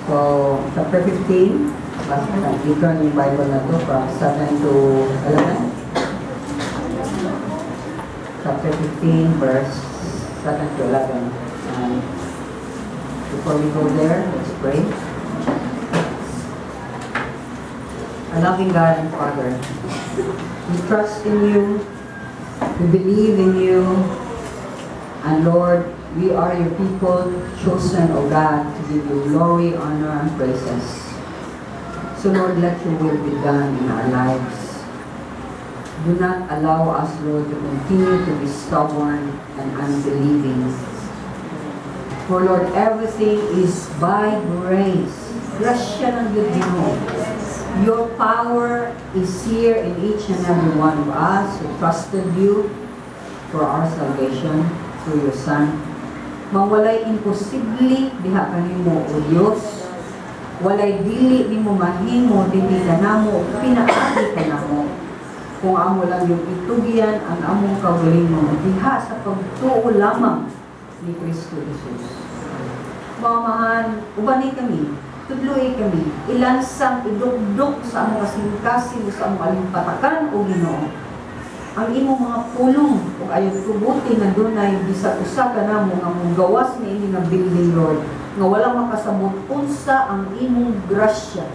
So, chapter 15, basta i-turn yung Bible na to from 7 to 11. Chapter 15, verse 7 to 11. And before we go there, let's pray. Our loving God and Father, we trust in you, we believe in you, and Lord, we are your people, chosen, O God, to give you glory, honor, and praises. So Lord, let your will be done in our lives. Do not allow us, Lord, to continue to be stubborn and unbelieving. For Lord, everything is by grace. Grasya ng Diyos Ginoo. Your power is here in each and every one of us who trusted you for our salvation through your Son. Mawalay imposible diha kanimo, O Dios. Walay dili nimo mahimo dinhi kanamo, pinaagi kanamo. Kung amo lang yung itugyan ang among kaugalingon diha sa pagtuo lamang ni Kristo Jesus. Mamahan, ubani kami, tudloi kami, ilansang idukduk sa among kasing-kasing o sa among alimpatakan, O Ginoo. Ang imong mga pulong ug ayaw tuguti nga dunay bisag usa ka namo nga mogawas niini nga building, Lord, nga wala makasabot unsa ang imong grasya,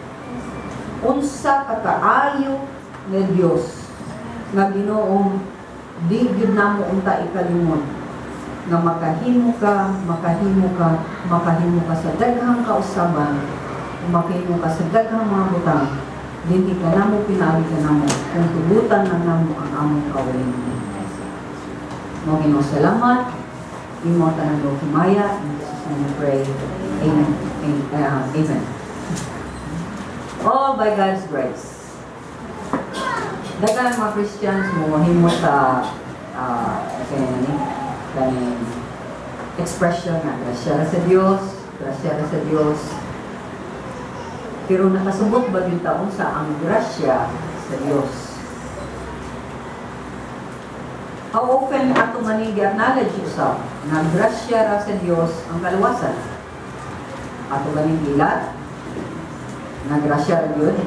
unsa ka kaayo nga Dios nga Ginoong di gyud namo unta ikalimot nga makahimo ka, makahimo ka, makahimo ka sa daghang kausaban, makahimo ka sa daghang mga butang dinhi ka namo, pinaagi ka namo, kung tugutan lang namo ang among kaugalingon. Mo Ginoo, salamat. Imo tanang himaya. In Jesus' name we pray. Amen. Amen. All by God's grace. Daghan mga Christians mo himo sa kani kaning expression nga grasya ra sa Dios, grasya ra sa Dios. Pero nakasabot ba yung taon sa ang grasya sa Dios? How often ato man i-acknowledge usab nga grasya ra sa Dios ang kaluwasan? Ato ba ning gilat nga grasya ra gyud?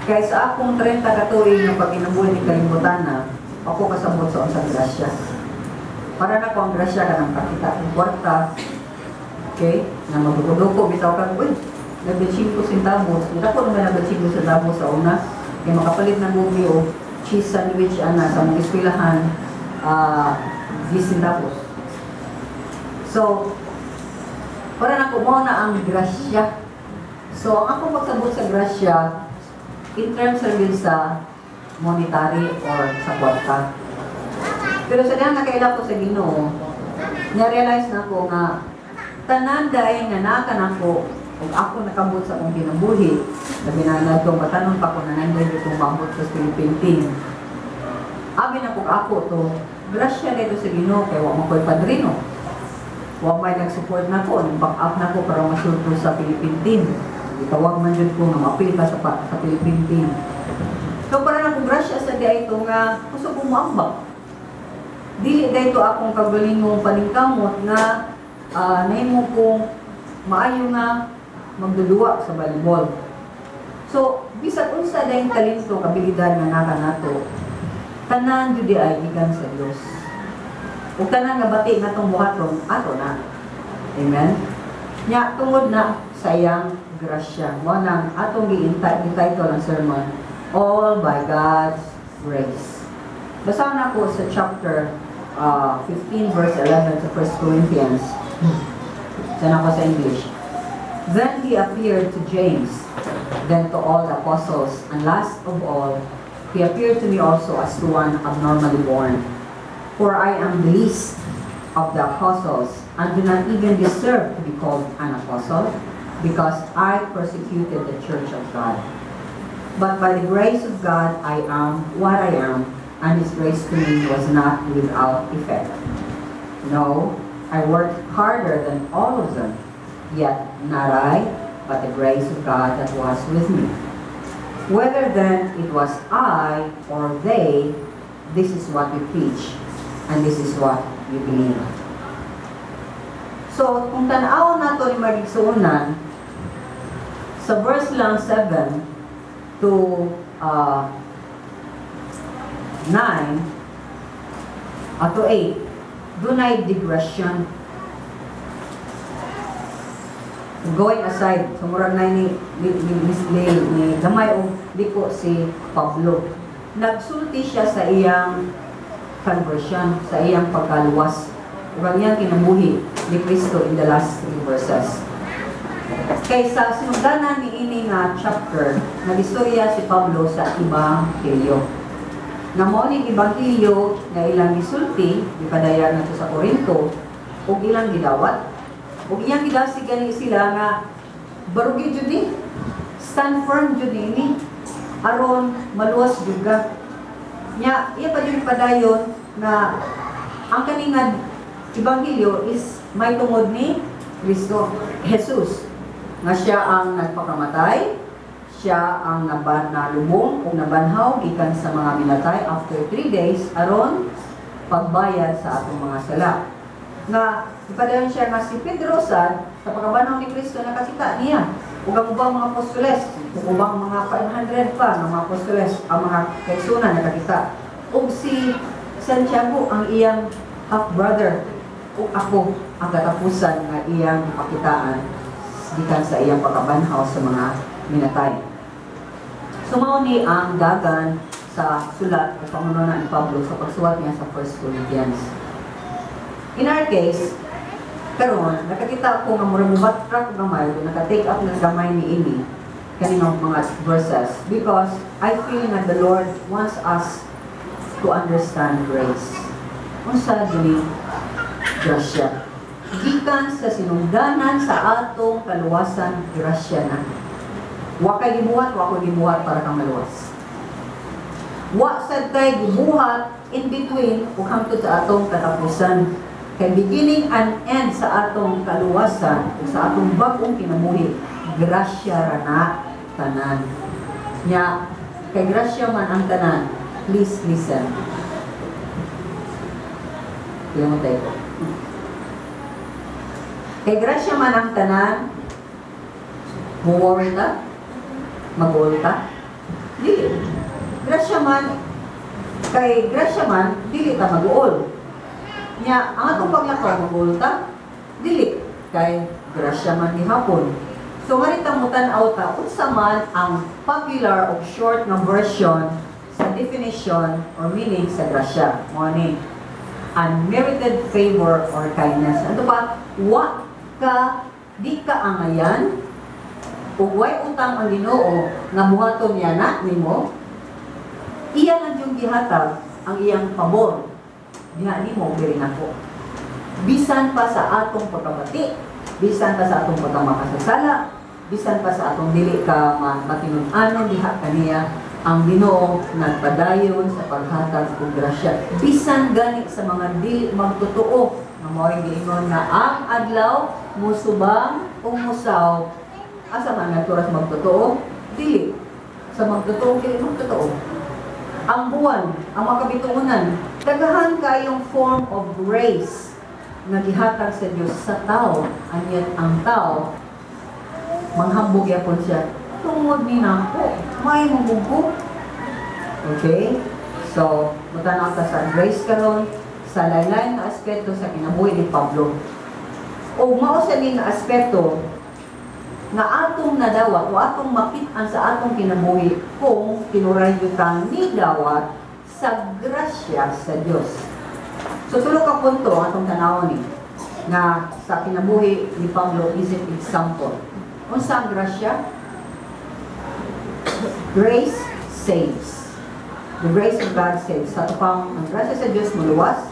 Kay sa akong 30 ka tuig nga pagkinabuhi ni kalibutan na, ako kasabot sa unsang grasya. Para nako ang grasya kanang pakita kong kwarta, okay, na magduko-duko bitaw ka, uy, nabi 5 centavos. Hindi ko naman nabi 5 centavos sa una. Kaya makapalit na gubi o cheese sandwich ana sa mga eskwelahan, 10 centavos. So, para nako mao na ang grasya. So, ang akong pagsabot sa grasya, in terms ra gyud sa monetary or sa kwarta. Pero sa dihang nakaila ko sa Ginoo, na-realize na ko nga tanan dahil nga naa kanako ug ako nakabot sa akong kinabuhi, labi na natong batanon pa ko na nandoy itong maabot sa Philippine team. Abi na kung ako to, grasya dito sa Ginoo kay wa mo ko'y padrino. Wa may nag-support nako, nag-back up nako para masulto sa Philippine team. Gitawag man jud ko nga maapil ka sa Philippine team. So para na kung grasya sa di ito nga kusog ko moambak. Dili dayto akong kagalingong paningkamot nga nahimo kong maayo nga magdudua sa volleyball. So, bisag unsa dayong talento, kabilidad nga naka nato, tanan jud di ay gikan sa Dios. Ug tanan nga bati nga atong buhaton, ato na. Amen. Nya tungod na sa iyang grasya. Mao nang atong giinta title ang sermon, All by God's Grace. Basahan ako sa chapter 15 verse 11 sa 1 Corinthians. Sana ako sa English. Then he appeared to James, then to all the apostles, and last of all, he appeared to me also as to one abnormally born. For I am the least of the apostles, and do not even deserve to be called an apostle, because I persecuted the church of God. But by the grace of God, I am what I am, and His grace to me was not without effect. No, I worked harder than all of them, yet not I, but the grace of God that was with me. Whether then it was I or they, this is what we preach, and this is what you believe. So, kung tan-awon nato ni mga igsuonan, sa verse lang 7 to 9 to 8, dunay digression. Going aside, so murag na ni gamay og liko si Pablo. Nagsulti siya sa iyang conversion, sa iyang pagkaluwas, ug ang iyang kinabuhi ni Kristo in the last three verses. Kay sa sinugdanan ni ini nga chapter, nagistorya si Pablo sa Ebanghelyo. Na mao ning Ebanghelyo nga ilang gisulti, gipadayag nato sa Corinto, ug ilang gidawat. Ug iyang gidasig gani sila nga barugi jud ni, stand firm jud ni aron maluwas jud ka. Nya, iya pa jud padayon nga ang kani nga Ebanghelyo is may tungod ni Kristo Jesus nga siya ang nagpakamatay, siya ang nalubong o nabanhaw gikan sa mga minatay after 3 days aron pagbayad sa atong mga sala. Nga ipadayon siya nga si Pedro sad sa pagkabanhaw ni Kristo nakakita niya ug ang ubang mga apostoles, ug ubang mga 500 pa nga mga apostoles, ang mga kaigsuonan nakakita. Ug si Santiago, ang iyang half brother, ug ako ang katapusan nga iyang pakitaan gikan sa iyang pagkabanhaw sa mga minatay. So mao ni ang dagan sa sulat o pangununa ni Pablo sa pagsuwat niya sa 1 Corinthians. In our case, karon nakakita ko nga murag mo-backtrack gamay, naka-take up ng gamay ni ini kaning mga verses because I feel nga the Lord wants us to understand grace. Unsa dili grasya? Gikan sa sinugdanan sa atong kaluwasan, grasya na. Wa kay gibuhat, wa ko gibuhat para kang maluwas. Wa sad kay gibuhat in between ug hangtod sa atong katapusan. Kay beginning and end sa atong kaluwasan ug sa atong bag-ong kinabuhi, grasya ra na tanan. Nya, kay grasya man ang tanan, please listen. Ilang mo tayo ko. Kay grasya man ang tanan, mo worry ta? Mag-uol ta? Dili. Grasya man, kay grasya man, dili ta mag-uol. Nya, ang atong paglakaw, mag-uol ta? Dili. Kay grasya man gihapon. So, ngarita mo tan-aw ta, unsa man ang popular o short nga version sa definition or meaning sa grasya? Mao ni, unmerited favor or kindness. Ano pa? Wa ka, di ka angayan, ug way utang ang Ginoo nga buhaton niya na nimo, iya lang yung gihatag ang iyang pabor diha nimo diri nako. Bisan pa sa atong pagkabati, bisan pa sa atong pagkamakasasala, bisan pa sa atong dili ka matinun-anon diha kaniya, ang Ginoo nagpadayon sa paghatag og grasya bisan gani sa mga dili magtotoo, nga mao'y giingon nga ang adlaw musubang o musaw. Asa man nagturas magtotoo? Dili sa magtotoo, dili magtotoo. Ang buwan, ang mga kabituonan, daghan kayong form of grace nga gihatag sa Dios sa tao, and yet ang tao manghambog yapon siya tungod ni nako may mugugko. Okay, so mutanaw ta sa grace karon sa lain-lain nga aspeto sa kinabuhi ni Pablo. O mao sa ni nga aspeto nga atong nadawat o atong makit-an sa atong kinabuhi kung tinuray kang nidawat sa grasya sa Dios. So tulo ka punto ang atong tanawon ni nga sa kinabuhi ni Pablo is an example. Unsa ang grasya? Grace saves. The grace of God saves. Sa tupang ang grasya sa Dios muluwas,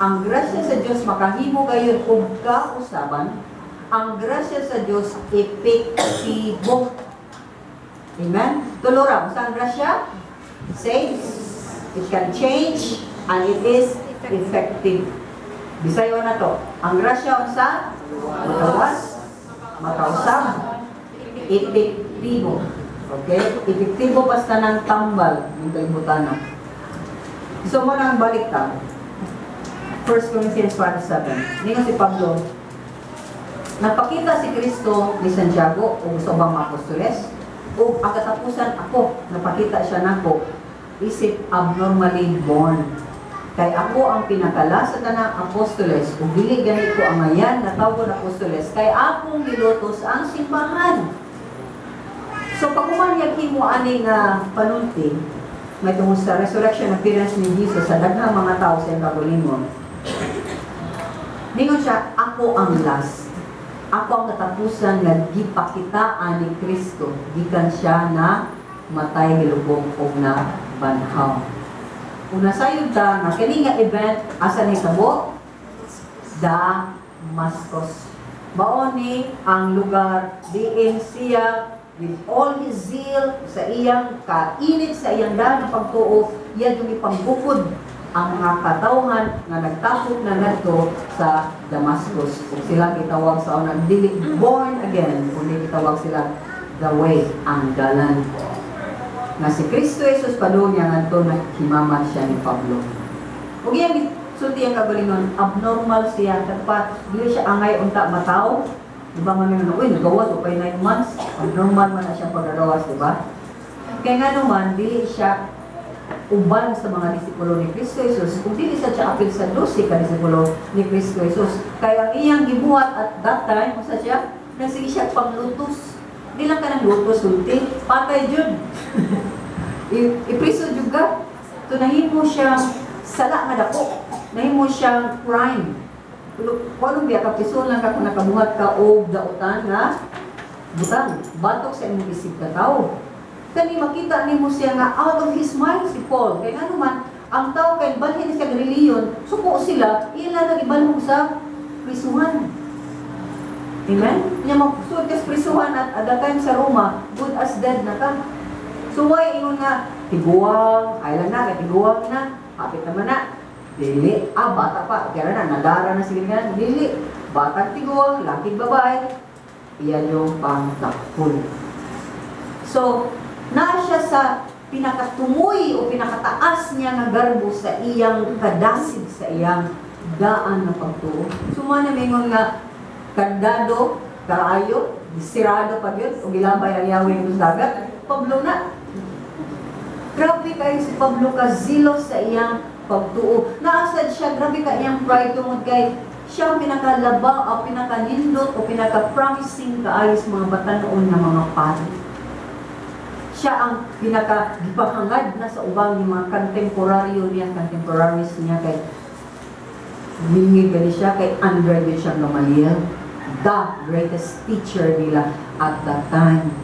ang grasya sa Dios makahimo gayon og kausaban, ang grasya sa Dios epektibo. Amen? Tulo ra, unsa ang grasya? Saves, it can change, and it is effective. Bisayo na to. Ang grasya unsa? Makawas, makausab, epektibo. Okay? Epektibo basta ng tambal ng kalibutan. So, mo nang balik ta. 1 Corinthians 5:7. Ningon si Pablo, Napakita si Kristo ni Santiago o sa ubang mga apostoles o ang katapusan ako, napakita siya nako isip abnormally born. Kay ako ang pinakala sa tanang apostoles ug dili gani ko angayan na tawgon apostoles kay akong gilutos ang simbahan. So pag human niya himo ani nga panulti, may tungod sa resurrection appearance ni Jesus sa daghang mga tao sa iyang kaugalingon. Ningon siya, "Ako ang last. Ako ang katapusan nga gipakitaan ni Kristo gikan siya na matay, gilubong o na banhaw." Una sayod ta nga kini nga event asa ni tabo? Damascus. Mao ni ang lugar diin siya with all his zeal sa iyang kainit sa iyang daan ng pagtuo, iya yung ipangbukod ang mga katawhan nga nagtapok na ngadto sa Damascus. Ug sila gitawag sa unang dili born again, kundi gitawag sila the way, ang dalan. Nga si Kristo Jesus padung niya ngadto, nahimamat siya ni Pablo. Ug iyang sulti ang kagalingon, abnormal siya, pa dili siya angay unta mataw. Di ba man nga, "Uy, nagawas o pay 9 months," abnormal man na siya pagagawas, di ba? Kaya nga naman, dili siya uban sa mga disipulo ni Kristo Jesus, kung dili sa siya apil sa 12 ka disipulo ni Kristo Jesus. Kaya ang iyang gibuhat at that time, unsa siya? Nagsige siya panglutos. Di lang ka nang lutos, sulti, patay jud. Ipriso jud ka. So nahimo siya sala nga dako. Nahimo siyang crime. Kung anong biya ka, priso lang ka kung nakabuhat ka og dautan nga butang. Batok sa imong isip ka tao. Kani makita nimo siya nga out of his mind si Paul. Kaya nga naman, ang tao kay balhin siya reliyon, suko sila, ila nang ibalhog sa prisuhan. Amen? Nya magsuod ka sa prisuhan at that time sa Roma, good as dead na ka. So why ingon nga, tiguang, ay lang na, kay tiguang na, hapit naman na. Dili, ah, bata pa, kaya na, nadara na sige nga, dili. Batag tiguang, lakig babae, iyan yung pangtakpol. So, naa siya sa pinakatumoy o pinakataas niya nga garbo sa iyang kadasig sa iyang daan ng pagtuo. So, mao na mingon nga kandado, kaayo, sirado pa yun, o gilabay ang yawing sa dagat, Pablo na. Grabe kayo si Pablo ka zealous sa iyang pagtuo. Naasad siya, grabe ka iyang pride tungod kay siya ang pinakalaba o pinakanindot o pinaka-promising kaayo sa mga batanon nga mga pari. Siya ang pinaka gipahangad na sa ubang yung mga contemporaryo niya, contemporaries niya kay mingig gani siya kay under yun siya Gamaliel, the greatest teacher nila at that time.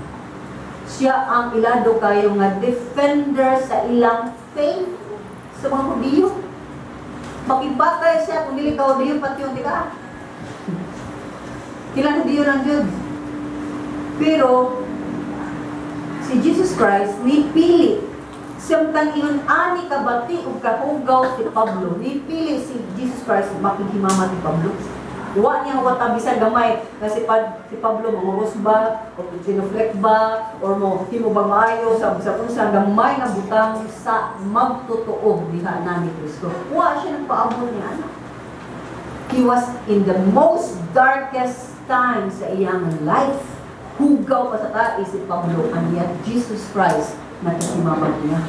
Siya ang ilado kayo nga defender sa ilang faith sa mga Hudiyo. Makipatay siya kung dili ka Hudiyo, pati yung di ka. Kilang Hudiyo lang jud. Pero si Jesus Christ nipili. Samtang ingon ani kabati ug kahugaw si Pablo, nipili si Jesus Christ makighimamat ni Pablo. Wa niya wata bisan gamay nga si Pablo manguros ba o sinuflek ba or mo himo ba maayo sa unsa gamay nga butang sa magtotoo diha na ni Kristo. Wa siya nagpaabot niya ana. He was in the most darkest time sa iyang life. Hugaw pa sa tae si Pablo and yet Jesus Christ nakikimamat niya.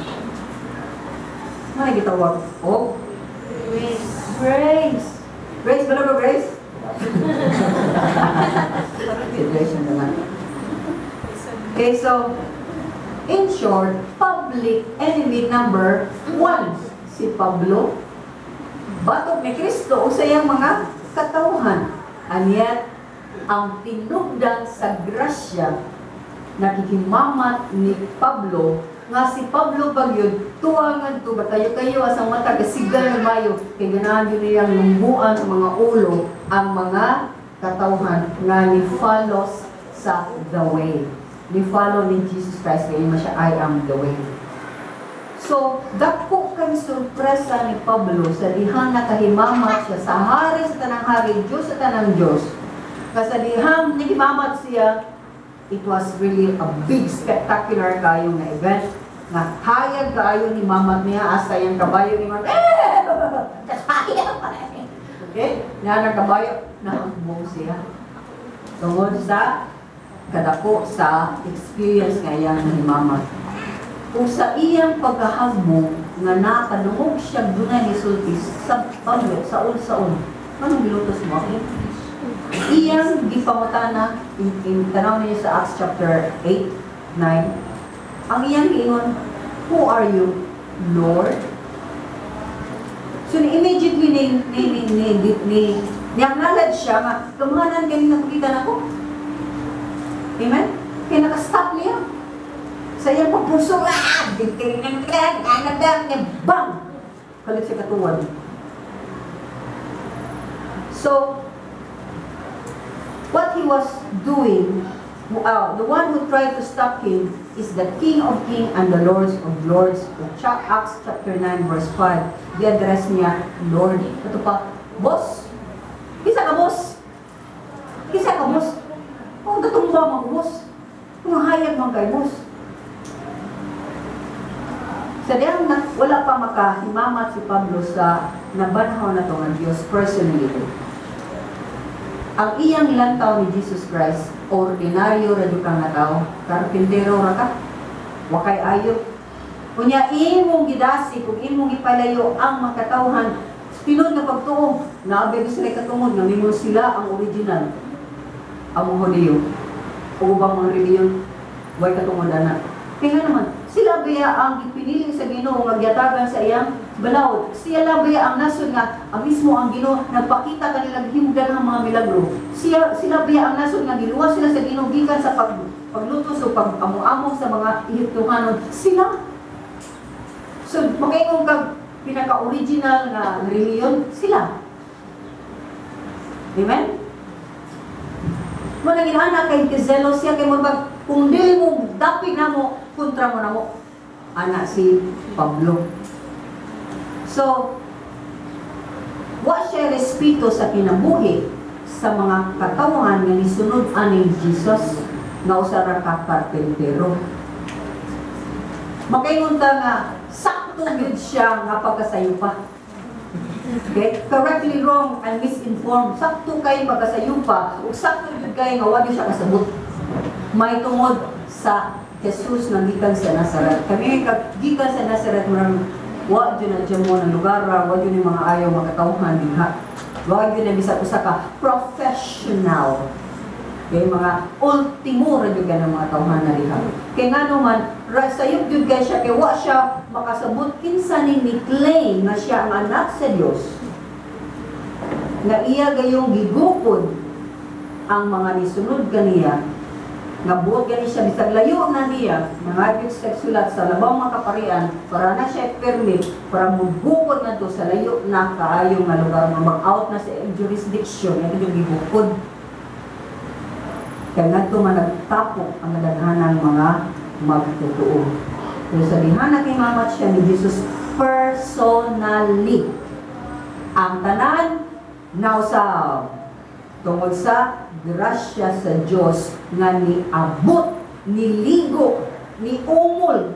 Ano gitawag? Oh, Grace. Grace. Grace, ba ba Grace? Si Grace na naman. Okay, so, in short, public enemy number one, si Pablo. Batok ni Kristo o sa iyang mga katawhan. And yet, ang tinugdan sa grasya nakikimamat ni Pablo nga si Pablo pagyud tuwangan to ba kayo kayo asang mata kasigal na mayo kay ganahan yun niyang lumbuan ang mga ulo ang mga katawhan nga ni follow sa the way, ni follow ni Jesus Christ kay man siya, "I am the way." So, dako kay sorpresa ni Pablo sa dihang nakahimamat siya sa hari sa tanang hari, Diyos sa tanang Diyos. Kasi sa dihang nahimamat siya, it was really a big spectacular kayo nga event. Nga hayag kaayo ni mamat niya asa yung kabayo ni mamat. Eh! Kasaya pa eh. Okay? Nga ng kabayo, naambong siya. Tungod sa kadako sa experience nga iyang nahimamat. Kung sa iyang pagkahagbong nga nakadungog siya dunay nisulti sa Pablo, "Saul, Saul, nganong gilutos mo ako?" Iyang gipangutana in tanaw niyo sa Acts chapter 8, 9. Ang iyang giingon, "Who are you, Lord?" So immediately ni acknowledge siya nga gamhanan kani nakita nako. Amen? Kaya naka-stop niya. Sa iyang pagpuso, ah, bang! Kalit siya katuwad. So, what he was doing, the one who tried to stop him is the King of Kings and the Lords of Lords. Acts chapter 9 verse 5, di-address niya, "Lord." Ito pa, "Boss? Kinsa ka, boss? Kinsa ka, boss? Oh, datumba mo, boss. Kung hayag man kay boss." Sa diyang na, wala pa makahimamat si Pablo sa nabanhaw na to nga Diyos personally. Ang iyang lantaw ni Jesus Christ, ordinaryo ra jud ka nga tao, karpintero ra ka, wakay ayo. Unya imong gidasig ug imong gipalayo ang makatawhan tinuod nga pagtuo, naa sila katungod nga mingon sila ang original, ang mga Hudiyo o ubang mga reliyon way katungod ana. Kaya nga naman, sila baya ang gipinili sa Ginoo nga giyatagan sa iyang balaod? Sila baya ang nasod nga ang mismo ang Ginoo nagpakita kanila himdan ang mga milagro? Sila baya ang nasod nga giluwas sila sa Ginoo gikan sa paglutos o pag-amo-amo sa mga Ehiptohanon? Sila. So, makaingon kag pinaka-original nga reliyon, sila. Amen? Mo nang ginana kay zealous siya kay murag kung dili mo dapig namo, kontra mo namo. Ana si Pablo. So, wa siya respeto sa kinabuhi sa mga katawhan nga nisunod aning Jesus nga usa ra ka karpentero. Makaingon ta nga sakto gyud siya nga pagkasayupa. Okay? Correctly wrong and misinformed. Sakto kay pagkasayupa ug sakto gyud kay nga wa gyud siya kasabot. May tungod sa Jesus nga gikan sa Nazaret. Kami kag gikan sa Nazaret, murang wa gyud na dyan mo ng lugar, wa gyud ni mga ayaw makatawhan dinha. Wa gyud na bisag usa ka professional. Kay mga ultimo ra gyud ng mga tawhan na diha. Kay ngano man sayop gyud kay siya kay wa siya makasabot kinsa ni claim nga siya ang anak sa Dios. Nga iya gayong gigukod ang mga nisunod kaniya nga buot gani siya bisag layo na niya nangagit sa sulat sa labaw mga kaparian para na siya permit para mugukod ngadto sa layo na kaayo nga lugar nga mag-out na sa jurisdiction nga yung gigukod kay ngadto man nagtapok ang kadaghanang mga magtotoo. Pero sa diha nakimamat siya ni Jesus personally, ang tanan nausab tungod sa grasya sa Dios nga niabot, niligo, niumol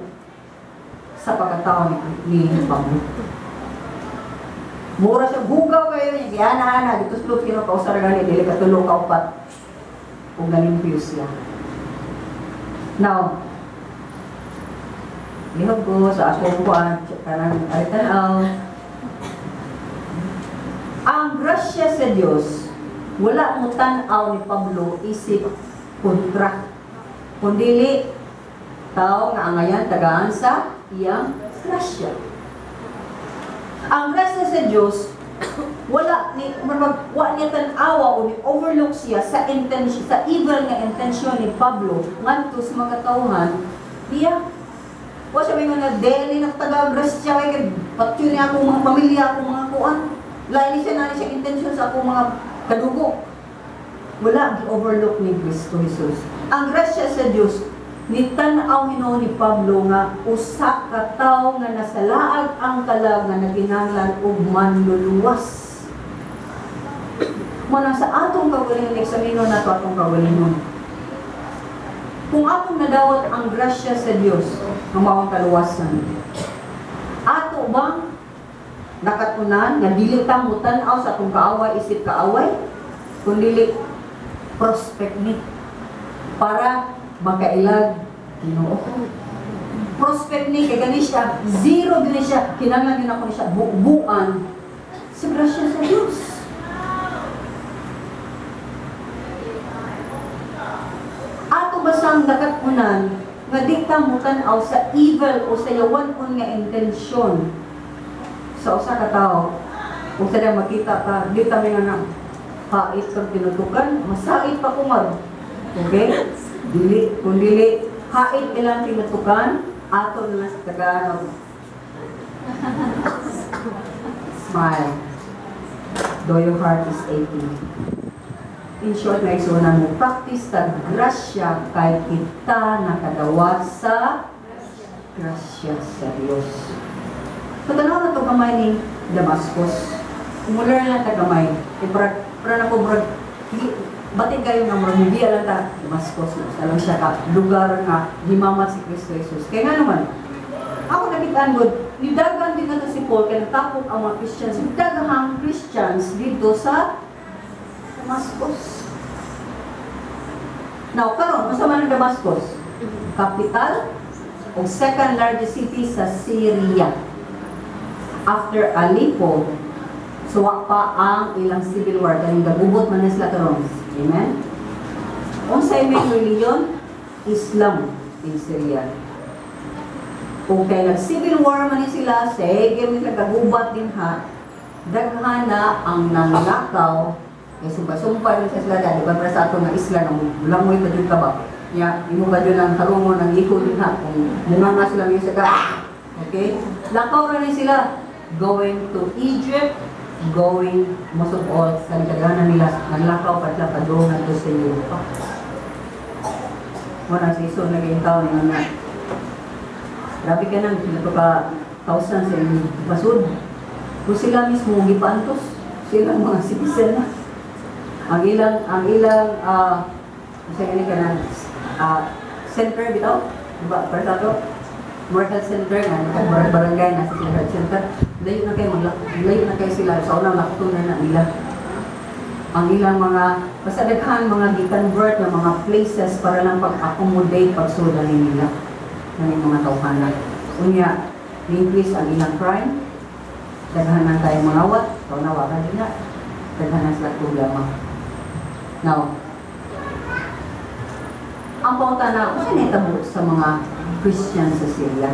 sa pagkatao ni Pablo. Mura siya hugaw kayo niya, kaya na na, dito sa kino kausar gani, dili ka tulo ka upat, ug nalimpyo siya. Now, lihog ko sa akong kuan, kanang aritan. Ang grasya sa Dios, wala mo tan-aw ni Pablo isip kontra. Kundili, tao nga angayan tagaan sa iyang grasya. Ang grasya sa Dios, wala ni murag wa niya tan-awa o ni overlook siya sa intention, sa evil nga intention ni Pablo ngadto sa mga katawhan niya. Wa siya may nga dili nagtaga grasya kay patyo niya akong mga pamilya, akong mga kuan. Lain siya na siya intention sa akong mga kadugo. Wala gi-overlook ni Kristo Jesus. Ang grasya sa Dios, nitan-aw hinuon ni Pablo nga usa ka tawo nga nasalaag ang kalag nga naginahanglan og manluluwas. Mao sa atong kaugalingon, eksamino nato atong kaugalingon. Kung atong nadawat ang grasya sa Dios nga mao ang kaluwasan, ato bang nakatunan nga dili ta mo tan-aw sa atong kaaway isip kaaway, kun dili Prospect ni para makailag Ginoo. Prospect ni kay gani siya, zero gani siya, kinahanglan gyud ako ni siya bubuan sa grasya sa Dios. Ato basang dakat-unan nga di ta mutan-aw sa evil o sa yawan-on nga intensyon sa usa ka tawo ug sa makita ka, di ta may nga na hait kag tinutukan, masait pa kumag. Okay? Dili, kung dili hait ilang tinutukan, ato na lang sa Tagalog. Smile. Though your heart is aching. In short, na isunan mo, practice ta grasya kay kita nakadawat sa grasya sa Dios. So, tanaw na ito gamay ni Damascus. Umular na ta gamay. E, brag, para na ko, brag, batin kayo nga murag mubiya lang ta, Damascus, no? Sa lang siya ka, lugar nga, gimamat si Kristo Jesus. Kaya nga naman, ako nakitaan god, nidagan din na to si Paul, kaya natapok ang mga Christians, daghang Christians dito sa Damascus. Now, karon, unsa man ang Damascus? Capital o second largest city sa Syria. After Aleppo, suwa pa ang ilang civil war kaning gagubot man na sila karon. Amen? Unsay main religion? Islam in Syria. Kung kay nag-civil war man ni sila, sige man sila gagubat din ha, daghan na ang nanglakaw, kay sumpa-sumpa rin sa sila, di ba, para sa ato nga isla, nang langoy pa jud ka ba? Ya, imo ba jud ang harungon ang liko din ha, kung munga nga sila ngayon sa ka, okay? Lakaw ra ni sila, going to Egypt, going, most of all, sa kadaghanan nila, naglakaw pa sila padung ngadto sa Europa. Muna si Iso naging tao ni nga grabe ka nang sila pa ka thousand sa inyong basud. Kung sila mismo gipaantos, sila mga citizen na. Ang ilang sa ini ka ng center bitaw, diba, para sa ato, more health center nga, naka barangay nasa sila health center, layo na kayo layo na kayo sila sa unang lakton na nila. Ang ilang mga basta daghan mga gi-convert na mga places para lang pag-accommodate pagsudan nila ng mga tawhana. Unya, ni-increase ang ilang crime, daghan na tayo mga wat, tawnawagan din na, daghan na sila problema. Now, ang pangutana, kung saan nahitabo sa mga Christian sa Syria?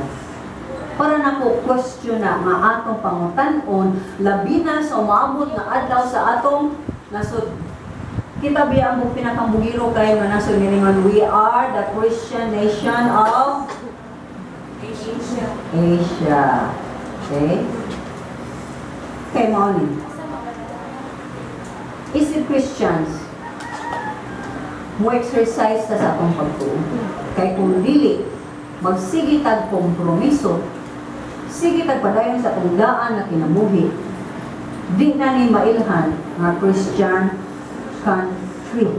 Para na ko question na nga atong pangutan-on, labi na sa umaabot nga adlaw sa atong nasod. Kita biya ang pinakambugiro kayo nga nasod niningon, we are the Christian nation of Asia. Asia. Okay? Okay, mao ni. Is it Christians mo exercise ta sa atong pagtuo? Kay kung dili, magsige tag kompromiso, sige tag padayon sa atong daan na kinabuhi, di na ni mailhan nga Christian country.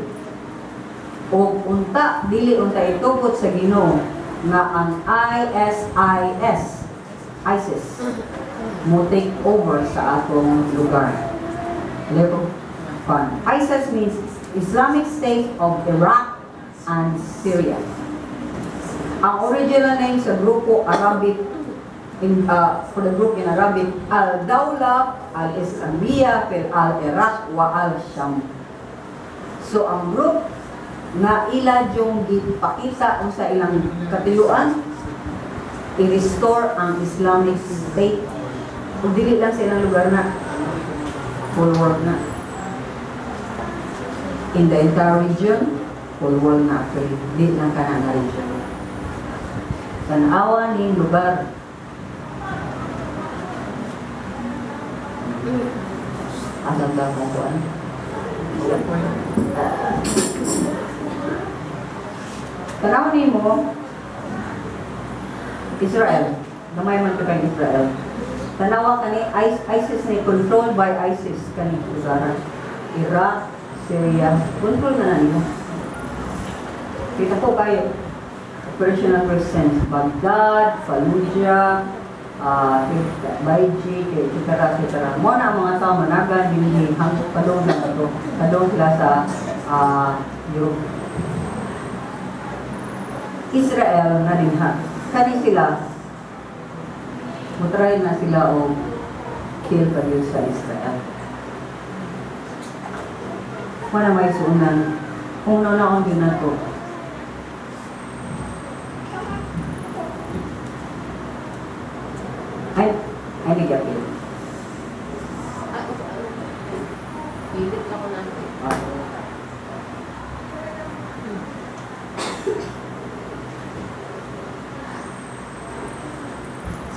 O unta, dili unta itugot sa Ginoo nga ang ISIS, ISIS, mo take over sa atong lugar. Level fun. ISIS means Islamic State of Iraq and Syria. Ang original name sa grupo Arabic in for the group in Arabic, Al-Dawla Al-Islamiyya fil Al-Iraq wa Al-Sham. So ang group nga ila yung gipakita sa ilang katuyuan, i-restore ang Islamic State ug dili lang sa ilang lugar na, whole world na, in the entire region, whole world na actually, di lang kana nga region. Tanawa ni lugar. Asan ba kung kuan? Tanaw nimo Israel. Gamay man to kay Israel. Tanawa kani ISIS ni controlled by ISIS kani lugar. Iraq, Syria, control na na nimo. Kita ko kayo operational presence Baghdad, Fallujah, Baiji, etc. etc. Mo na ang mga tao managan dinhi hangtod padung na to. Padung sila sa Europe. Israel na dinha. Kani sila, mutry na sila og kill pa gyud sa Israel. Wala may suunan. Kung naon din nato. Ay, ay nag-appeal. Ah, ano? Pilit ako natin. Ah.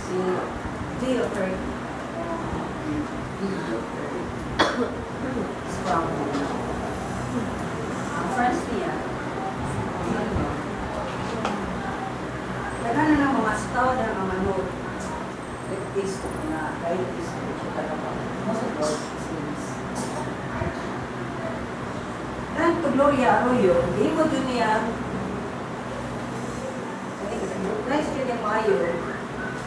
Si Gio Third. Strong. Ang friends niya, ano, daghan na ng mga staw na mga manok, leftist na rightist, etc. Most of all, Muslims. Dan to Gloria Arroyo, di mo dun niya, nice yun yung maayo,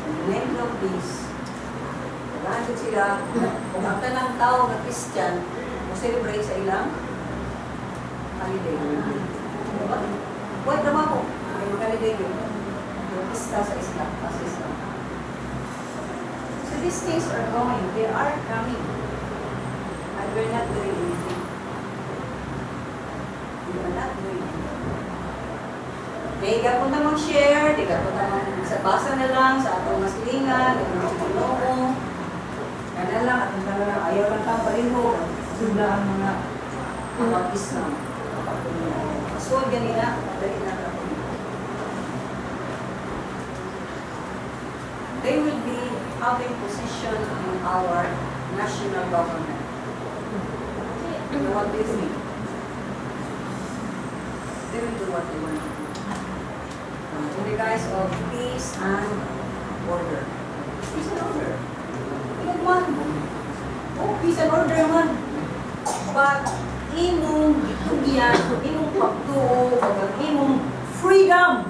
in the name of peace. Daghan jud sila, kung ang tanang tao nga Christian, mo celebrate sa ilang holiday. Diba? White naman ko, may mag-holiday yun. Yung pista sa Islam, sa Islam. So these things are going, they are coming. And we're not doing anything. We are not doing anything. Di ka punta mag-share, di ka punta mag sa basa na lang, sa atong masilingan, atong sa Ginoo. Kana lang, atong kana lang, ayaw lang kang palihog, sunda ang mga mga Islam. Masuod ganina, dali na ka. They will be having position in our national government. So what do you think? They will do what they want to do. In the guise of peace and order. Peace and order. Ilan man. Oh, peace and order man. But imong gitugyan, imong pagtuo, ug ang imong freedom.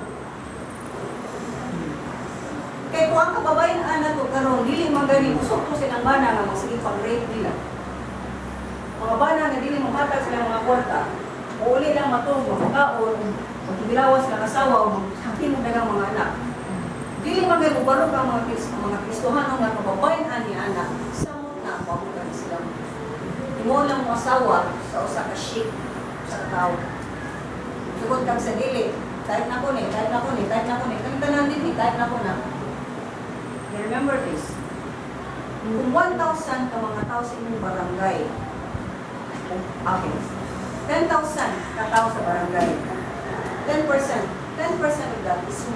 Kay kung ang kababayen nato karon dili man gani usok to silang bana nga magsige pag-rape nila. Mga bana nga dili mohatag sila mga kwarta. Uli lang matong makakaon, magkibilawas lang asawa o maghimo dagang mga anak. Dili man gani mobarog ang mga Kristohano nga kababayen ni anak, samot na ang ang Islam. Imo lang mo asawa sa usa ka sheikh, usa ka tawo. Sugod kang sa dili, type na ko ni, type na ko ni, type na ko ni, kang tanan din ni, type na ko na. You remember this. Kung 1,000 ka mga tao sa inyong barangay, okay, 10,000 ka tao sa barangay, 10%, 10% of that is 1,000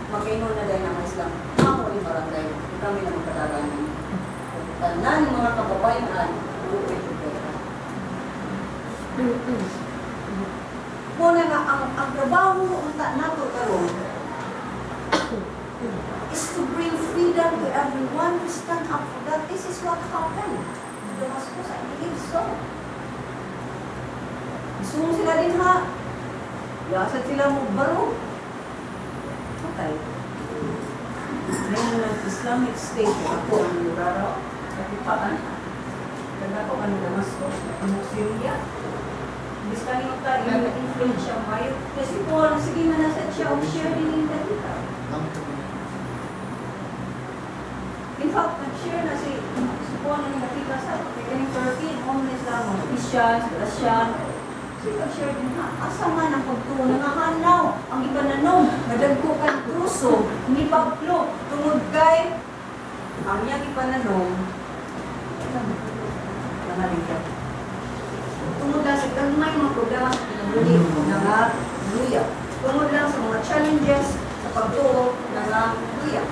magkaingon na dahil ng Islam, amo ni barangay, kami na magkadaganan. Tanan mga kababayan, buoy ko. Muna nga, ang trabaho unta nato karon is to bring freedom to everyone, to stand up for that. This is what happened to Damascus. I believe so. Gusto sila din ha. Yasat sila mo baro. Okay. Ngayon ng Islamic State, ako ang lugar, kapipaan. Kaya ako ang Damascus, ang Syria. Biskan yung tayo, yung influence siya mayo. Kasi po, sige man nasa siya, o share din yung dalita. In fact, nag-share na si Paul na nakita sa kaning Turkey, homeless lang, mga Christians, Russian. Sige, nag-share din ha. Asa man ang pagtuo, nangahanaw, ang ipananom, madagko kay kruso, ni Pablo, tungod kay ang iyang ipananom, nangaligyan. Tungod lang sa gamay mga problema sa kinabuhi, nangaluya. Tungod lang sa mga challenges sa pagtuo, nangaluya.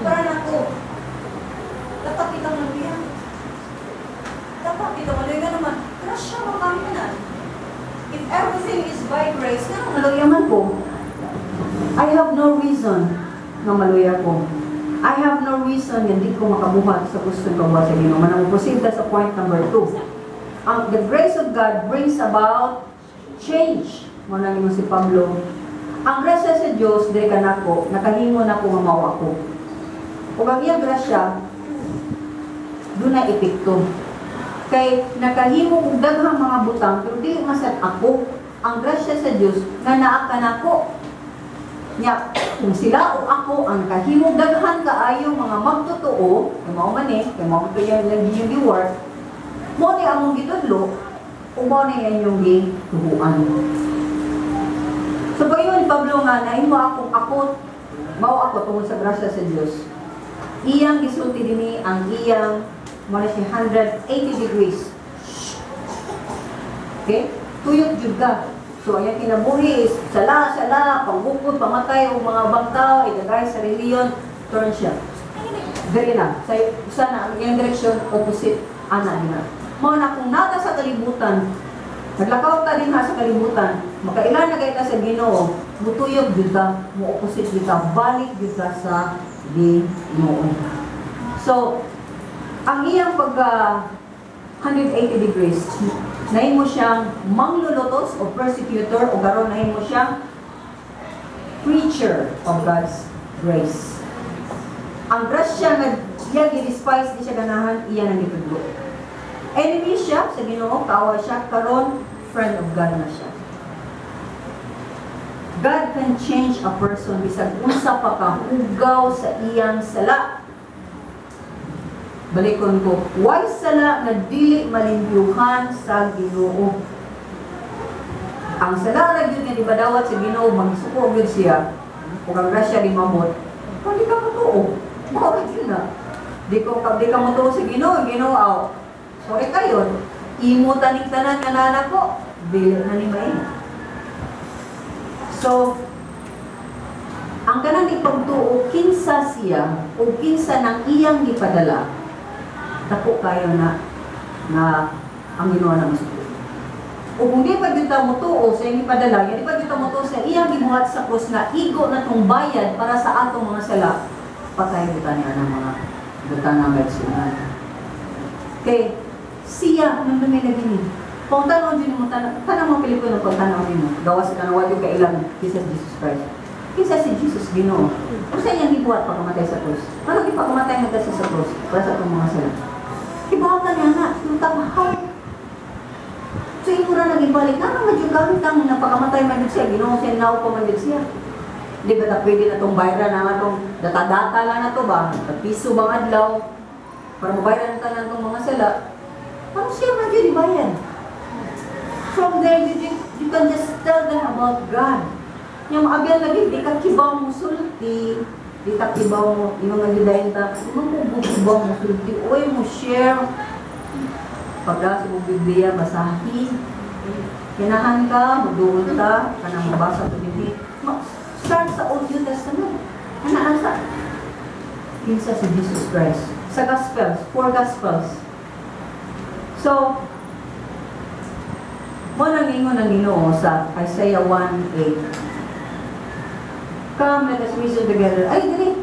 Para nako, dapat ikaw maluya. Dapat ikaw maluya naman. Grasya mo kami na. If everything is by grace, nga maluya man ko. I have no reason nga maluya ko. I have no reason nga di ko makabuhat sa gusto ko sa Ginoo. Manang proceed ta sa point number 2. Ang the grace of God brings about change. Mo na nimo si Pablo. Ang grasya sa Dios diri kanako, nakahimo na ko nga mao ako. Ug ang iyang grasya dunay epekto. Kay nakahimo og daghang mga butang pero dili man sad ako, ang grasya sa Dios nga naa kanako. Nya, kung sila o ako ang nakahimo daghan kaayo mga magtotoo, kay mao man eh, kay mao to yung lagi yung gi-work, mao ni among gitudlo, o mao ni inyong gituhuan. So paingon ni Pablo nga nahimo akong ako, mao ako tungod sa grasya sa Dios. Iyang gisulti dinhi ang iyang mao na siya 180 degrees. Okay? Tuyok jud ka. So ang iyang kinabuhi is sala, sala, panggukod, pamatay og mga bangtaw, idagay sa reliyon, turn siya. Dili na. Sa usa na ang iyang direksyon opposite ana dina. Mao na kung nata sa kalibutan, naglakaw ta dinha sa kalibutan, makailan na kay ta sa Ginoo, mutuyok jud ta, mo opposite jud ta, balik jud ta sa Ginoo. So, ang iyang pagka 180 degrees, nahimo siyang manglulutos o persecutor o karon nahimo siyang preacher of God's grace. Ang grasya nga iya gi-despise, di siya ganahan, iya nang gitudlo. Enemy siya sa Ginoo, kaaway siya, karon friend of God na siya. God can change a person bisag unsa pa ka hugaw sa iyang sala. Balikon ko, why sala nga dili malimpyuhan sa Ginoo? Ang sala ra gyud nga di badawat sa Ginoo, magsuko gyud siya. Ug ang grasya di mamot. Kung di ka motuo, mao ra gyud na. Di ka motuo sa Ginoo, Ginoo aw. Sorry kayo, imo taning tanan nga nana ko, dili na ni may. So, ang kanang ipagtuo kinsa siya o kinsa nang iyang gipadala, dako kayo na nga ang Ginoo na masuko. O kung di pa gyud ta motuo sa iyang gipadala, di pa gyud ta motuo sa iyang gibuhat sa krus nga igo na tong bayad para sa atong mga sala, patay buta niya ng mga buta nga maigsuonan. Kay siya nang lagi ni. Kung tanaw din mo, tanang mga Pilipino, kung tanaw din mo, gawas sa tanaw yung kailang kinsa si Jesus Christ. Kinsa si Jesus Ginoo? Kung sa iyang gibuhat pagkamatay sa krus? Paano ipakamatay nga siya sa krus para sa atong mga sala? Gibuhatan niya nga, yung tamahal. So imo ra nang ibalik, nga nga jud gamit ang napakamatay man jud siya, Ginoo siya, naw pa man jud siya. Di ba ta pwede na tong bayra na nga tong data-data lang na to ba? Piso bang adlaw para mabayaran tanan tong mga sala? Paano siya man jud ibayad? From there, you can just tell them about God. Yung maabyan lagi, di ka kibaw mo sulti, di ka kibaw mo, yung mga gidahin ta, yung mo kibaw mo sulti, uy, mo share. Pagka sa mong Biblia, basahin. Kinahan ka, muduol ta, kanang mabasa ko din. Start sa Old New Testament. Ana asa? Kinsa si Jesus Christ. Sa Gospels, four Gospels. So, mo nang ingon ang Ginoo sa Isaiah 1:8. "Come, let us reason together." Ay, dili.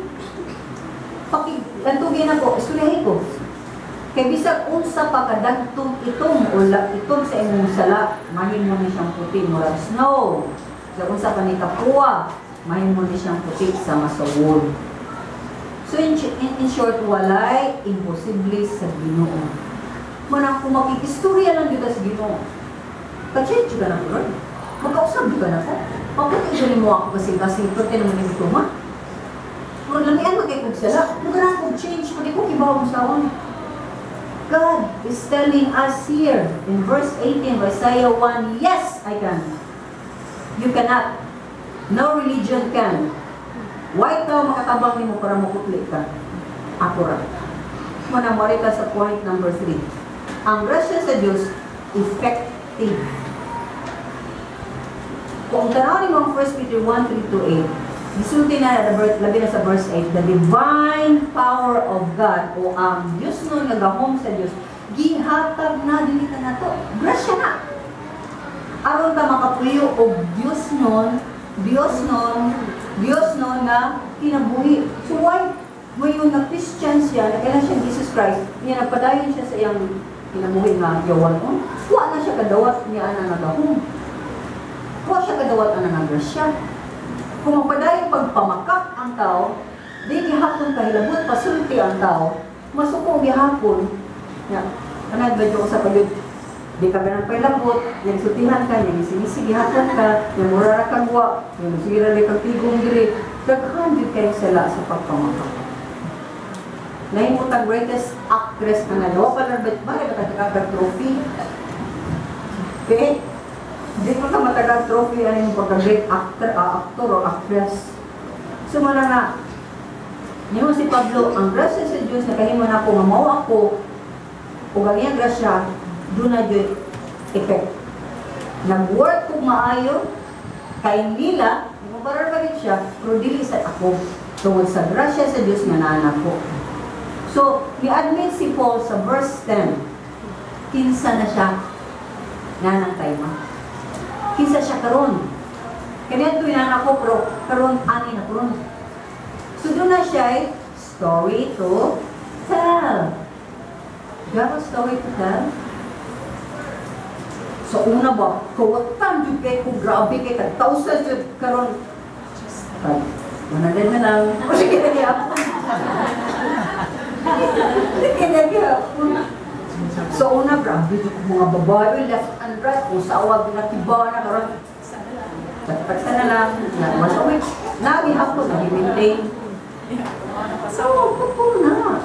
Paki, lantugin ako, istoryahin ko. Kay bisag unsa pa kadagtong itom o itom sa imong sala, mahimo ni siyang puti murag snow. Sa unsa pa ni kapuwa, mahimo ni siyang puti sama sa wool. So in short, walay imposible sa Ginoo. Manang kung makikistorya lang dito sa Ginoo, ka-change ka na, Lord. Magkausap di ka na ko. Paputi ko mo ako kasi pwede naman yung tuma. Murag lamian man kay kog sala. Murag kog change, pag ko kibaw mo sa. God is telling us here in verse 18 of Isaiah 1, "Yes, I can." You cannot. No religion can. Why ka makatabang nimo para mukutli ka? Ako ra. Muna mo ka sa point number 3. Ang grasya sa Diyos, effective. Kung tanaw ni mo ang 1 Peter 1, 3 to 8, gisulti na the verse, labi na sa verse 8, the divine power of God o ang Diyos nun nga gahom sa Diyos, gihatag na dili ka na to. Grasya na. Aron ta makapuyo og Diyos nun, Diyos nun nga kinabuhi. So why ngayon na Christian siya, nakailan siya Jesus Christ, niya nagpadayon siya sa iyang kinabuhi nga yawan on, wa na siya kadawat niya ana nga gahom. Wa siya kadawat ana nga grasya. Kung magpadayon pagpamakak ang tao, di gihapon kahilabot pasulti ang tao, masuko gihapon. Ya. Kanad ba ko sa pagod? Di ka ganang pailabot, yang sultihan ka, yang sinisi gihapon ka, yang mura ra kag wa, yang sige ra kag tigom diri. Daghan jud kayo sala sa pagpamaka. Nahimo tag greatest actress na nga. Wa pa lang ba ba ka kag trophy? Okay? Di mo ka matagal trophy ano yung pagka-great actor, actor or actress. So mao na nga, nimo si Pablo, ang grasya sa Diyos nakahimo na ako nga mao ako ug ang iyang grasya duna jud effect. Nag-work kog maayo kay nila, mubarar pa rin siya, pero dili sa ako tungod sa grasya sa Diyos nga naa nako. So, ni-admit si Paul sa verse 10, kinsa na siya nanang time. Kinsa siya karon. Kanya ito na ako, pero karon ani na karon. So doon na siya ay story to tell. Do you have a story to tell? Sa una ba, kawatan jud kay ko, grabe kay kag thousand jud karon. Pag 100 na lang. O sige na gyapon. Sige na gyapon. Sa una, grabe jud ko mga babae, left and right, kung sa awag na na karon. Pagsa na lang, na once a week, lagi ako nag-maintain. So, po na.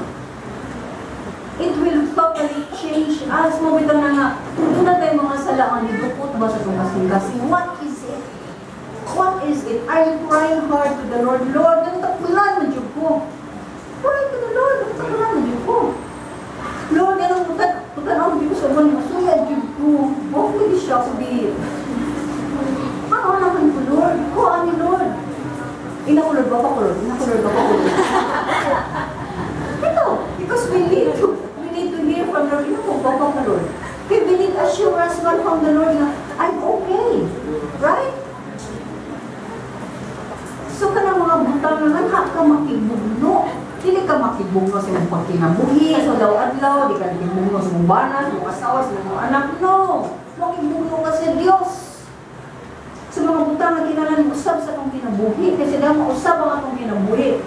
It will totally change us. Mao bitaw na nga, kung doon na tayo mga sala ang nidukot ba sa itong kasing-kasing, what is it? What is it? Are you crying hard to the Lord? Lord, ganito takulan man jud ko. Cry to the Lord, ganito takulan man jud ko. Lord, ganun, utan, di ko sa uban, masuya jud ko. Bakit di siya ko di? Ano naman ko, Lord? Ko, ani Lord? Ina ko, Lord, baka ko, Lord. Ina ko, Lord, baka ko, Lord. Ito, because we need to hear from the Lord. Ina ko, baka ko, Lord. Kaya we need assurance man from the Lord na I'm okay. Right? So kanang mga butang na nga ka makibugno. Dili ka makibugno sa imong pagkinabuhi, sa adlaw-adlaw, di ka makibugno sa imong bana, sa imong asawa, sa imong anak. No! Makibugno ka sa Dios. Sa mga butang nga kinahanglan usab sa atong kinabuhi kasi dahil mausab ang atong kinabuhi.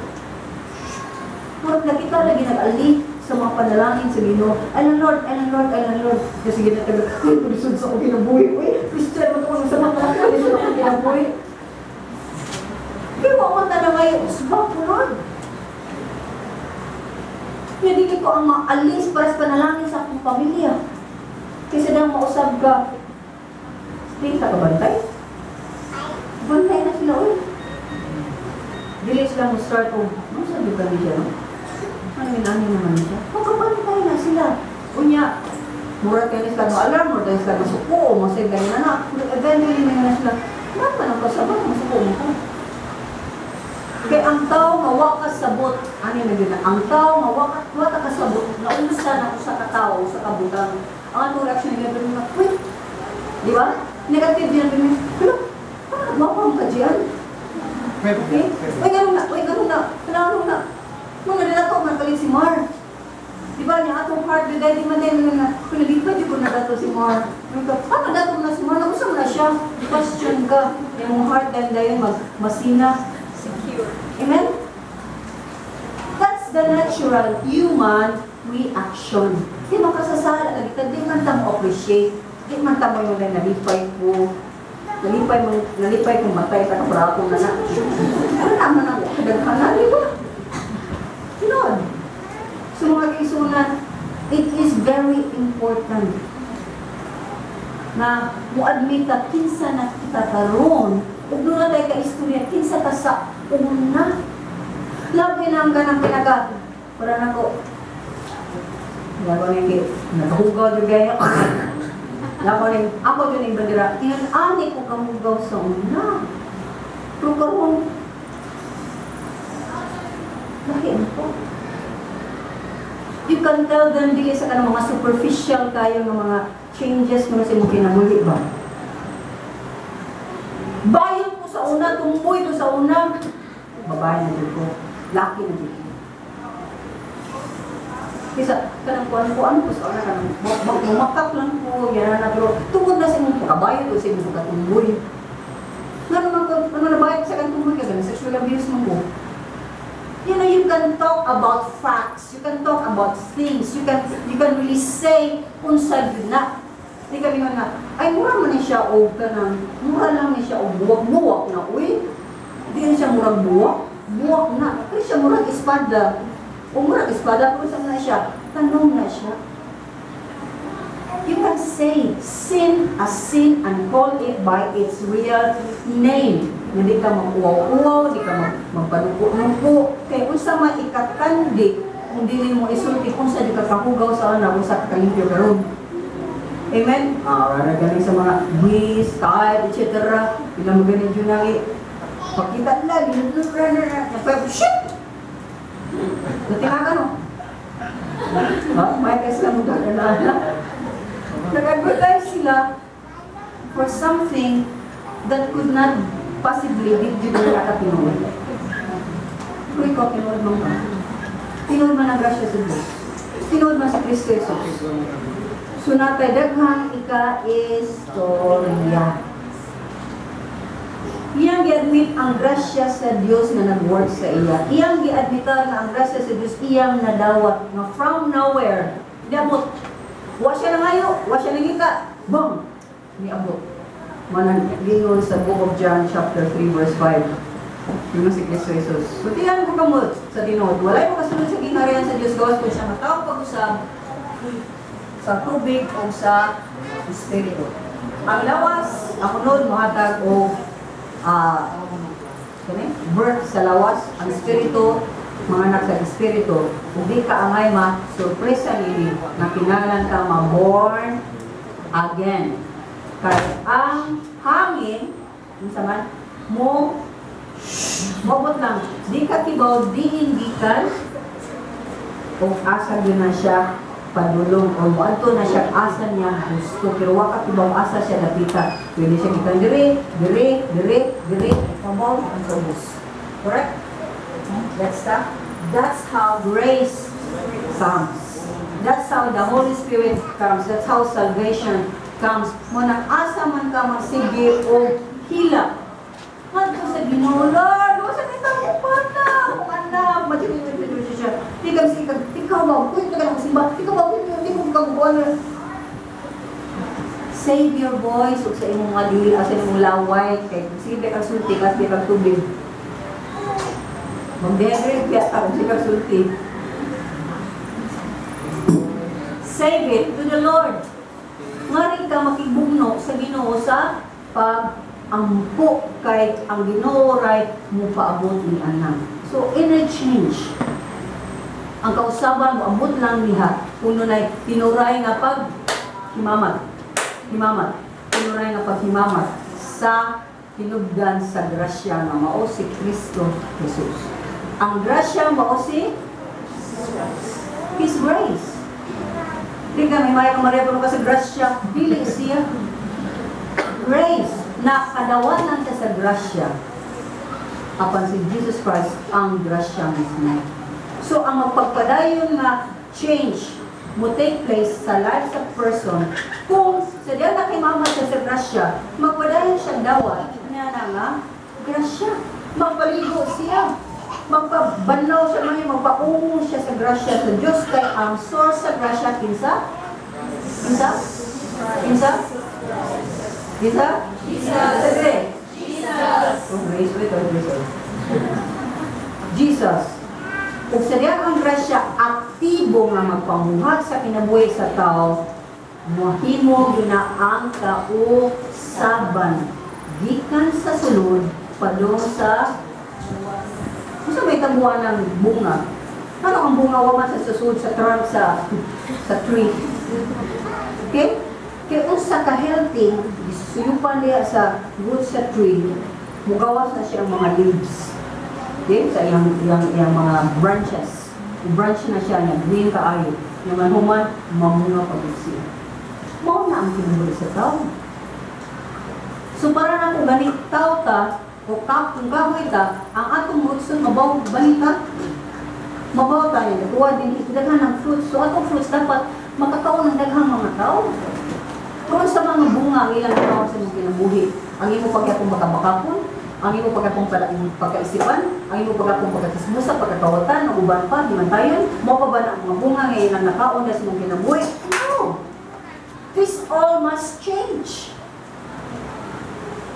Murag nakita lagi nag-ali sa mga panalangin sa Ginoo. Ay Lord, ay Lord, ay Lord. Kasi ginataga, uy, kulisod sa akong kinabuhi. Uy, Christian, mo ito sa mga kulisod sa akong kinabuhi. Kaya mo man na ngayon, usbak ko, Lord. Nga dili ko ang maalis para sa panalangin sa akong pamilya. Kasi dahil mausab ka, di ka kabantay. Bantay na sila, uy. Dili sila mo start og, ano sabi ba niya, no? Ano yun, ano naman siya? Magkabantay na sila. Unya, mura kayo sila no alarm, mura tayo sila masuko, masay ganyan na na. Eventually, may na sila, bakit man ang kasabot, masuko mo ka. Kay ang tao nga wa kasabot, ano na yun, ang tao nga wa ka kasabot, naunsa na usa ka tawo, usa ka butang. Ang atong reaction niya doon na, wait, di ba? Negative yan din. Pero, parang nagwapang ka diyan. Okay? Uy, ganun na, uy, ganun na, ganun na. Mga nalato, man kalit si Mar. Di ba niya atong heart, di dahil di man din na, kung nalipad yun ko na dato si Mar. Ano ka, ano dato na si Mar? Nagusto mo na siya. Question ka. Yung heart dahil dahil mag, masina. Secure. Amen? That's the natural human reaction. Di makasasala lagi ka, di man ta mo appreciate. Di man ta mo yung nalipay ko. Nalipay mo, nalipay kung matay ka na para na na. Ano naman ang kadaghanan, di ba? Lord. So mga kaigsuonan, it is very important na mo-admit ka kinsa na kita karon ug doon na tayo ka istorya kinsa ka sa una. Labi na ang ganang pinaka para nako Lako ni kay nakahugaw jud gaya. Lako ni ako jud ning bandera. Ingon ani ko kahugaw sa una. Pero karon lahi na ko. You can tell them dili sa kanang mga superficial kayo ng mga changes mo sa imong kinabuhi ba? Bayon ko sa una, tumboy ko sa una. Babae na jud ko. Laki na jud ko. Kisa kanang kuan kuan ko sa una kanang mumakak lang ko yan na pero tungod na sa imong pagkabayo ko sa imong pagkatumboy. Ngano man ko ano na bayad sa kanang tumboy ka ganang sexual abuse man ko. Yan na you You can talk about facts, you can talk about things, you can really say unsa gyud na. Di kami nga, ay, mura man ni siya og kanang, mura lang ni siya og buwak-buwak na, uy. Di na siya murag buwak, buwak na. Kaya siya murag espada. O murag espada, kung sa na siya, tanong na siya. You can say sin as sin and call it by its real name. Hindi ka mag-uwaw-uwaw, di ka magpanuko-nuko. Kay unsa man ikatandi kung dili mo isulti kung sa di ka kahugaw sa ana, kung sa kalimpyo karon. Amen? Ah, wala galing sa mga breeze, tide, etc. Ilang mo ganin yun ang pakita nila, ginag, shit! Natingakan, no? Ha? May kasi lang mo na. Nag-advertise sila for something that could not possibly be due na katinuod. Pero ikaw, tinuod man ka. Tinuod man ang grasya sa Diyos. Tinuod man si Kristo Jesus. So natay daghang ika-istorya. Iyang gi-admit ang grasya sa Dios nga nag-work sa iya. Iyang gi-admitar nga ang grasya sa Dios iyang nadawat nga from nowhere. Niabot. Wa siya nangayo, wa siya nangita. Bang! Niabot. Manang lingon sa Book of John chapter 3 verse 5. Yung si Kristo Jesus. So tiyan ko kamo sa tinuod. Walay mo kasunod sa gingharian sa Dios gawas kung siya matawo pag-usab sa tubig o sa espiritu. Ang lawas, ang unod mohatag og kani, birth sa lawas, ang espiritu manganak sa espiritu. Ug di ka angay ma sorpresa nini na kinahanglan ka ma-born again. Kay ang hangin, unsa man mo mobot lang, di ka kibaw diin gikan o asa gyud na siya padulong o moadto na siya asa niya gusto, pero wa ka kibaw asa siya dapita. Pwede siya gikan dire, dire, dire, dire, pabaw ang sa ubos. Correct? That's how grace comes. That's how the Holy Spirit comes. That's how salvation comes. Mo nang asa man ka magsige o hila ngadto sa Ginoo, "Lord, wa sa kita mo pana, akong anak, madyo siya." Di ka sige, ikaw ba, pwede ka lang simba, ikaw ba, pwede, hindi mo kagubuan. Save your voice ug sa imong mga dili, sa imong laway, kay kung sige kang sulti, kasi kang tubig. Mag-dehydrate kaya ka kung sige kang sulti. Save it to the Lord. Ngari ka makibugno sa Ginoo sa pag-ampo kay ang Ginoo ray mo paabot ni anang. So, interchange. Ang kausaban mo abot lang niha kung nunay tinuray nga pag himamat. Himamat. Tinuray nga paghimamat sa hinugdan sa grasya nga mao si Kristo Jesus. Ang grasya mao si His grace. Di ka may maya ka Maria puno ka sa grasya, dili siya. Grace, nakadawan lang siya sa grasya. Apan si Jesus Christ ang grasya mismo. So ang magpagpadayon nga change mo take place sa life sa person kung sa diyan nakimama siya sa grasya, magpadayon siya dawat na na nga grasya. Magpaligo siya. Magpabanlaw siya mga magpaungo siya sa grasya sa Diyos kay ang source sa grasya kinsa? Kinsa? Kinsa? Kinsa? Jesus. Sige. Jesus. Oh, grace, wait, oh, grace, oh. Jesus. Ug sa diyan ang grasya aktibo nga magpamuhat sa kinabuhi sa tao, mohimo gyud na ang kausaban gikan sa sulod padung sa. Unsa may tabuan ng bunga? Ano ang bunga wa man sa susud sa trunk sa tree? Okay? Kay unsa ka healthy, gisuyupan niya sa roots sa tree, mugawas na siya ang mga leaves. Okay? Sa iyang mga branches. Branch na siya niya, green kaayo. Nya man human, mamunga pag siya. Mao na ang kinabuhi sa tao. So para na kung gani tao ta, o kap, kung kahoy ta, ang atong roots mabaw, balita. Mabaw tayo, nagkuha din, daghan ng fruits. So atong fruits dapat makakaon ng daghang mga tao. Kung sa mga bunga ang ilang tao sa imong kinabuhi, ang imo pagyapon makabakapon, Ang imo pagkakong pala pagkaisipan, ang imo pagkakong pagkakismusa, pagkakawatan, ang uban pa, himantayon, mo pa ba na ang mga bunga nga ilang nakaon na sa imong kinabuhi? No! This all must change.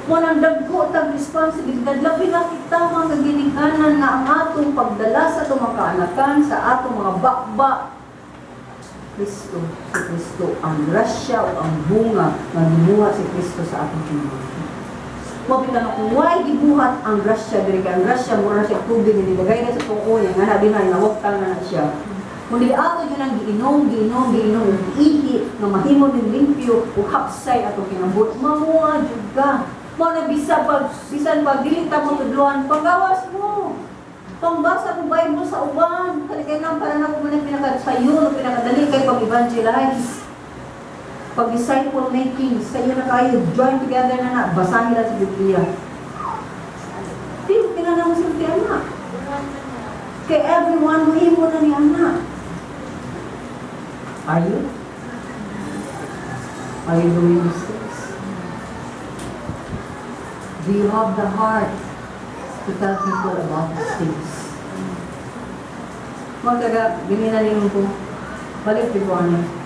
Walang dagko tag responsibilidad. Labi na kita, mga kaginikanan, nga ang atong pagdala sa atong mga kaanakan, sa atong mga bakba, Kristo, si Kristo, ang grasya o ang bunga nga gibuhat si Kristo sa atong kinabuhi. Mao bitaw na kung why gibuhat ang grasya diri, kay ang grasya mura na siya tubig nga nilagay na sa tuo niya nga na dinay nawaktang na na siya. Kung dili ato yun ang giinom, giinom, giinom, ug giihi, nga mahimo ning limpyo, ug hapsay atong kinabuhi, mamuha jud ka. Mao na bisa pag, bisan pag dili ta mo tudloan, panggawas mo. Pangbasa mo Bible sa uban. Kaya kay nang para na ko man pinaka sayo, no, pinakadali kay pag-evangelize. Pag disciple making, sayo na kayo, join together na na, basahin lang sa Biblia. Di, kailangan mo sulti anak. Kay everyone, muhimo na ni anak. Are you? Are you doing these things? Do you have the heart to tell people about these things? Mga taga, gininalingon ko, balik ko ano.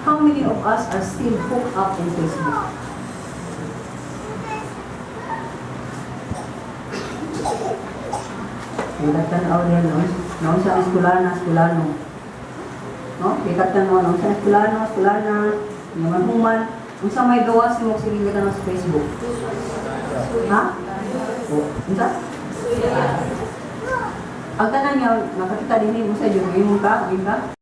How many of us are still hooked up in Facebook? Kita tanaw din, no? No, sa eskwelahan, eskwelano. No? Kita tanaw, no? Sa eskwelano, eskwelana, naman human. Unsa may gawas mo sige ka sa Facebook? Ha? O, unsa? Ang tanan nga nakakita dinhi mo sa inyo, ka, ka?